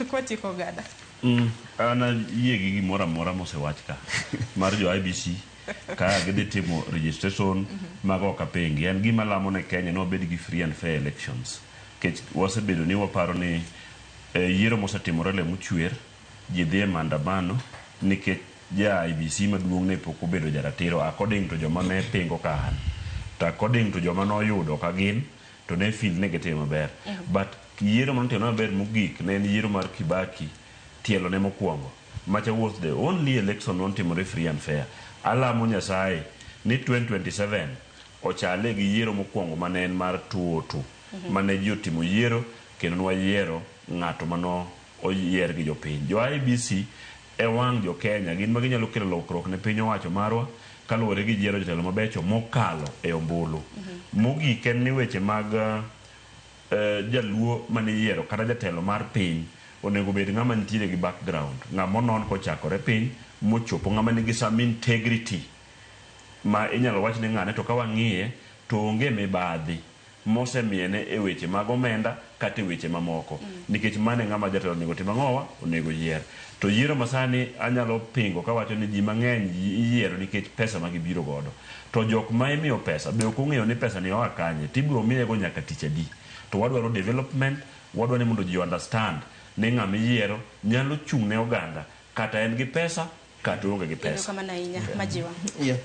Kwatieko ogada. An ayie gi gimoro amora mosewach ka mar jo IEBC ka gidhi timo registration mago ok apengi. En gima lamo ne Kenya ni wabed gi free and fair elections. Nikech wasebedo ni waparo ni yiero mosetimore lemo chwer, ji dhi e maandamano nikech ja IEBC maduong' ne pok obedo jaratiro according to joma ne pingo ka an. To according to joma noyudo ka gin to ne feel ni gitimo maber. But yiero manotimore maber mogik ne en yiero mar Kibaki tielo ne mokwongo. Macha was the only election notimore free and fair. Alamo Nyasaye ni 2027 ochale gi yiero mokwongo mane en mar 2002 mane ji otimo yiero kendo nwayiero ng'ato mano oyier gi jopiny. Jo IEBC e wang' jo Kenya gin ma ginyalo kelo lokruok ne piny owacho marwa kaluwore gi yiero jotelo mabecho mokalo e ombulu. Mogik en ni weche mag jaluo mane iyiero kata jatelo mar piny onego bed ng'ama nitiere gi background, ng'ama onon kochakore piny mochopo, ng'ama nigi some integrity ma inyalo wach ni ng'ane to ka wang'iye to onge mibadhi mosemiene e weche mag omenda kata e weche mamoko. Nikech mano e ng'ama jatelo onego tim ang'owa? Onego yier. To yiero masani anyalo pingo kawacho ni ji mang'eny iyiero nikech pesa ma gibiro godo. To jok ma imiyo pesa be ok ong'eyo ni pesa ni oa kanye, tibiro miye go nyaka tich adi. To wadwaro development, wadwaro ni mondo ji understand ni ng'ama iyiero nyalo chung' ne oganda kata en gi pesa kata oonge gi pesa. Erokamano ahinya Majiwa. Yeah.